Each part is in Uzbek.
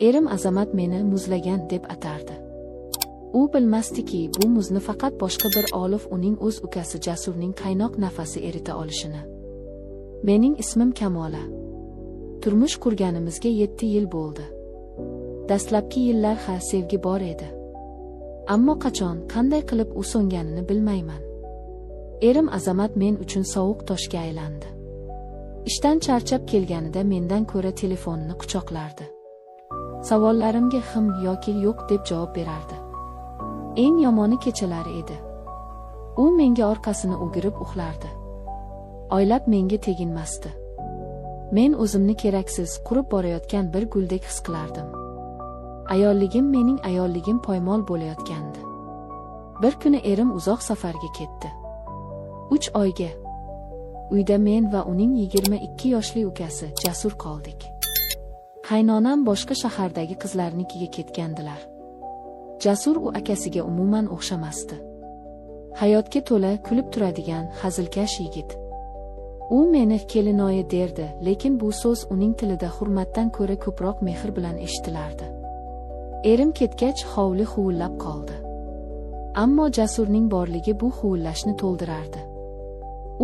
Erim Azamat meni muzlagan deb atardi. U bilmasdiki, bu muzni faqat boshqa bir olov, uning o'z ukasi Jasurning qaynoq nafasi erita olishini. Mening ismim Kamola. Turmush qurganimizga 7 yil bo'ldi. Dastlabki yillar ha, sevgi bor edi. Ammo qachon, qanday qilib u so'nganini bilmayman. Erim Azamat men uchun sovuq toshga aylandi. Ishdan charchab kelganida mendan ko'ra telefonini quchoqlardi. Savollarimga him yoki yo'q deb javob berardi. Eng yomoni kechalari edi. U menga orqasini o'girib uxlardi. Oylab menga teginmasdi. Men o'zimni keraksiz, qurib borayotgan bir guldek his qilardim. Ayolligim, mening ayolligim poymol bo'layotgandi. Bir kuni erim uzoq safarga ketdi. 3 oyga. Uyda men va uning 22 yoshli ukasi Jasur qoldik. Qaynonam boshqa shahardagi qizlarnikiga ketgandilar. Jasur u akasiga umuman o'xshamasdi. Hayotga to'la, kulib turadigan, hazilkash yigit. U meni kelinoyi derdi, lekin bu so'z uning tilida hurmatdan ko'ra ko'proq mehr bilan eshitilardi. Erim ketgach, hovli huvillab qoldi. Ammo Jasurning borligi bu huvillashni to'ldirardi.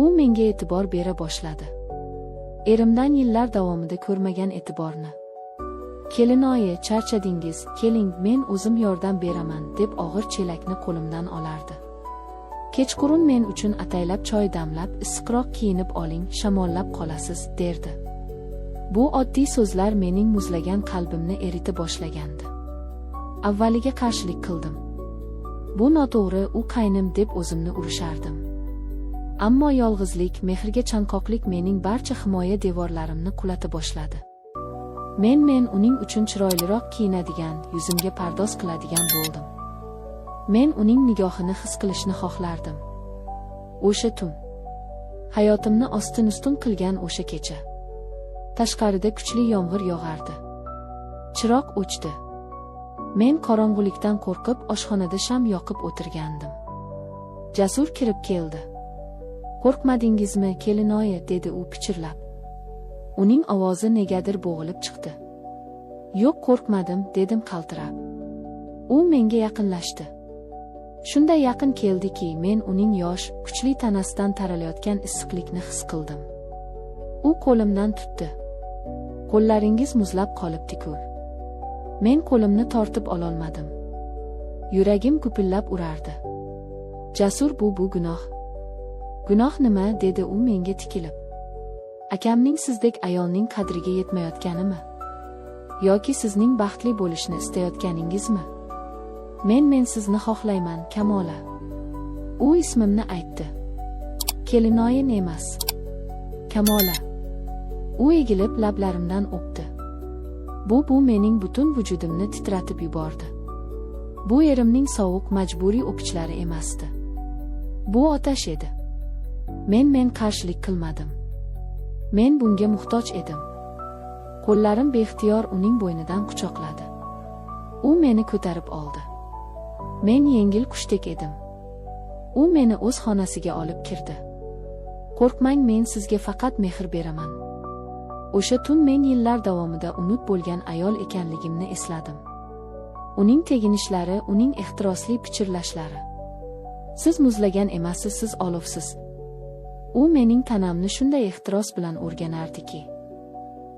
U menga e'tibor bera boshladi. Erimdan yillar davomida ko'rmagan e'tiborni. Kelinoyi, charchadingiz, keling, men o'zim yordam beraman, deb og'ir chelakni qo'limdan olardi. Kechqurun men uchun ataylab choy damlab, issiqroq kiyinib oling, shamollab qolasiz, derdi. Bu oddiy so'zlar mening muzlagan qalbimni erita boshlagandi. Avvaliga qarshilik qildim. Bu noto'g'ri, u qaynim deb o'zimni urishardim. Ammo yolg'izlik, mehrga chanqoqlik mening barcha himoya devorlarimni qulata boshladi. Men uning uchun chiroyliroq kiyinadigan, yuzimga pardoz qiladigan bo'ldim. Men uning nigohini his qilishni xohlardim. O'sha tun. Hayotimni ostin-ustun qilgan o'sha kecha. Tashqarida kuchli yomg'ir yog'ardi. Chiroq o'chdi. Men qorong'ulikdan qo'rqib, oshxonada sham yoqib o'tirgandim. Jasur kirib keldi. Qo'rqmadingizmi, kelinoyi, dedi u pichirlab. Uning ovozi negadir bo'g'ilib chiqdi. Yo'q, qo'rqmadim, dedim qaltirab. U menga yaqinlashdi. Shunday yaqin keldiki, men uning yosh, kuchli tanasidan taralayotgan issiqlikni his qildim. U qo'limdan tutdi. Qo'llaringiz muzlab qolibdi-ku. Men qo'limni tortib ololmadim. Yuragim gupillab urardi. Jasur, bu gunoh. Gunoh nima, dedi u menga tikilib. Akamning sizdek ayolning qadriga yetmayotganimi? Yoki sizning baxtli bo'lishni istayotganingizmi? Men sizni xohlayman, Kamola. U ismimni aytdi. Kelinoyin emas. Kamola. U egilib lablarimdan o'pdi. Bu mening butun vujudimni titratib yubordi. Bu erimning sovuq, majburiy o'pichlari emasdi. Bu otash edi. Men qarshilik qilmadim. Men bunga muhtoj edim. Qo'llarim beixtiyor uning bo'ynidan quchoqladi. U meni ko'tarib oldi. Men yengil qushdek edim. U meni o'z xonasiga olib kirdi. Qo'rqmang, men sizga faqat mehr beraman. O'sha tun men yillar davomida unut bo'lgan ayol ekanligimni esladim. Uning teginishlari, uning ehtirosli pichirlashlari. Siz muzlagan emassiz, siz olovsiz. U mening tanamni shunday ehtiros bilan o'rganardiki.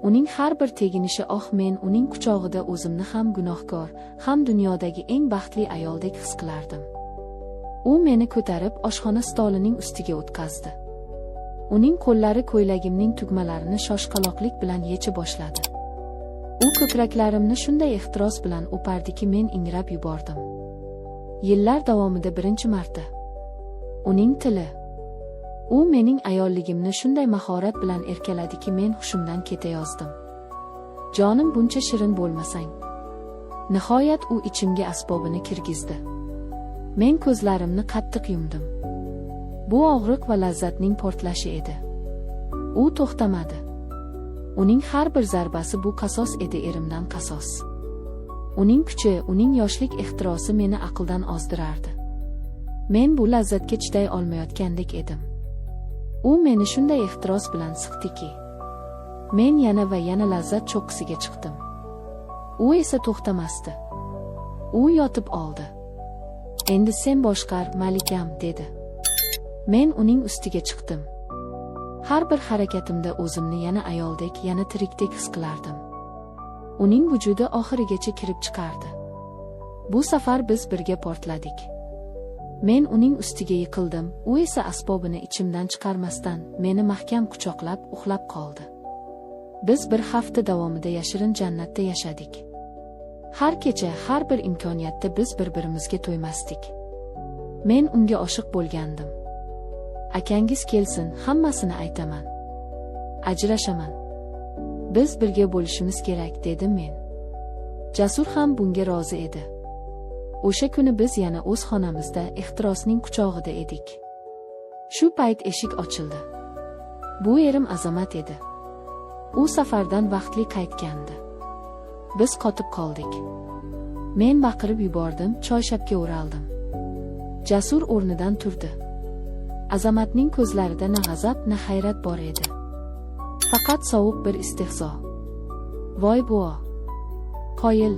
Uning har bir teginishi, oh, men uning quchog'ida o'zimni ham gunohkor, ham dunyodagi eng baxtli ayoldek his qilardim. U meni ko'tarib oshxona stolining ustiga o'tqazdi. Uning qo'llari ko'ylagimning tugmalarini shoshqaloqlik bilan yecha boshladi. U ko'kraklarimni shunday ehtiros bilan o'pardiki, men ingrab yubordim. Yillar davomida birinchi marta. Uning tili. U mening ayolligimni shunday mahorat bilan erkaladiki, men hushimdan ketayozdim. Jonim, buncha shirin bo'lmasang. Nihoyat u ichimga asbobini kirgizdi. Men ko'zlarimni qattiq yumdim. Bu og'riq va lazzatning portlashi edi. U to'xtamadi. Uning har bir zarbasi bu qasos edi, erimdan qasos. Uning kuchi, uning yoshlik ehtirosi meni aqldan ozdirardi. Men bu lazzatga chiday olmayotgandek edim. U meni shunday ehtiros bilan siqdiki, men yana va yana lazzat cho'qqisiga chiqdim. U esa to'xtamasdi. U yotib oldi. Endi sen boshqar, malikam, dedi. Men uning ustiga chiqdim. Har bir harakatimda o'zimni yana ayoldek, yana tirikdek his qilardim. Uning vujudi oxirigacha kirib chiqardi. Bu safar biz birga portladik. Men uning ustiga yiqildim, u esa asbobini ichimdan chiqarmasdan meni mahkam quchoqlab uxlab qoldi. Biz bir hafta davomida yashirin jannatda yashadik. Har kecha, har bir imkoniyatda biz bir-birimizga to'ymasdik. Men unga oshiq bo'lgandim. Akangiz kelsin, hammasini aytaman. Ajrashaman. Biz birga bo'lishimiz kerak, dedim men. Jasur ham bunga rozi edi. O'sha kuni biz yana o'z xonamizda ehtirosning quchog'ida edik. Shu payt eshik ochildi. Bu erim Azamat edi. U safardan vaqtli qaytgandi. Biz qotib qoldik. Men baqirib yubordim, choyshabga o'raldim. Jasur o'rnidan turdi. Azamatning ko'zlarida na g'azab, na hayrat bor edi. Faqat sovuq bir istehzo. Voy buo. Qoyil.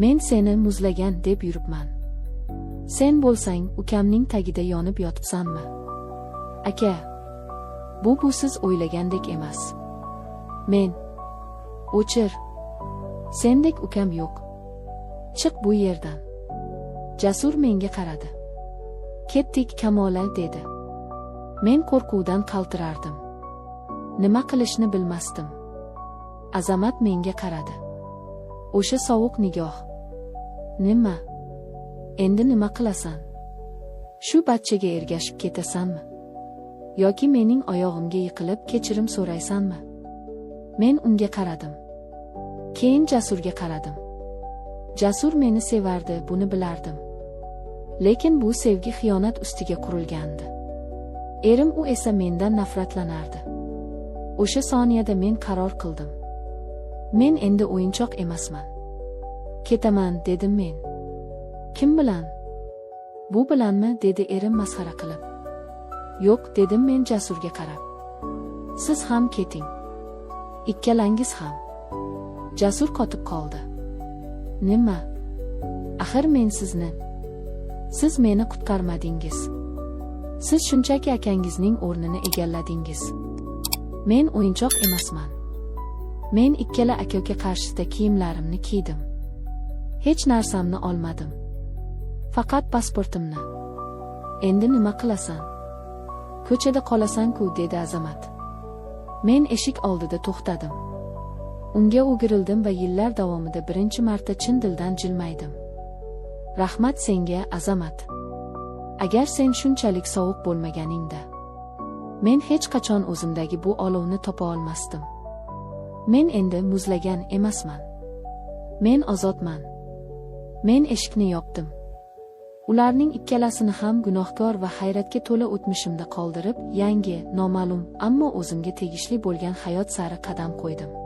Men seni muzlagan deb yuribman. Sen bo'lsang, ukamning tagida yonib yotibsanmi? Aka, bu siz o'ylagandek emas. Men. O'chir. Sendek ukam yo'q. Chiq bu yerdan. Jasur menga qaradi. Ketdik, Kamola, dedi. Men qo'rquvdan qaltirardim. Nima qilishni bilmasdim. Azamat menga qaradi. O'sha sovuq nigoh. Nima? Endi nima qilasan? Shu bachchaga ergashib ketasanmi? Yoki mening oyog'imga yiqilib kechirim so'raysanmi? Men unga qaradim. Keyin Jasurga qaradim. Jasur meni sevardi, buni bilardim. Lekin bu sevgi xiyonat ustiga qurilgandi. Erim u esa mendan nafratlanardi. O'sha soniyada men qaror qildim. Men endi o'yinchoq emasman. Ketaman, dedim men. Kim bilan? Bu bilanmi, dedi erim masxara qilib. Yo'q, dedim men Jasurga qarab. Siz ham keting. Ikkalangiz ham. Jasur qotib qoldi. Nima? Axir men sizni. Siz meni qutqarmadingiz. Siz shunchaki akangizning o'rnini egalladingiz. Men o'yinchoq emasman. Men ikkala aka-uka qarshisida kiyimlarimni kiydim. Hech narsamni olmadim. Faqat pasportimni. Endi nima qilasan? Ko'chada qolasan-ku, dedi Azamat. Men eshik oldida to'xtadim. Unga o'girildim va yillar davomida birinchi marta chin dildan jilmaydim. Rahmat senga, Azamat. Agar sen shunchalik sovuq bo'lmaganingda, men hech qachon o'zimdagi bu olovni topa olmasdim. Men endi muzlagan emasman. Men ozodman. Men eshikni yopdim. Ularning ikkalasini ham gunohkor va hayratga to'la o'tmishimda qoldirib, yangi, noma'lum, ammo o'zimga tegishli bo'lgan hayot sari qadam qo'ydim.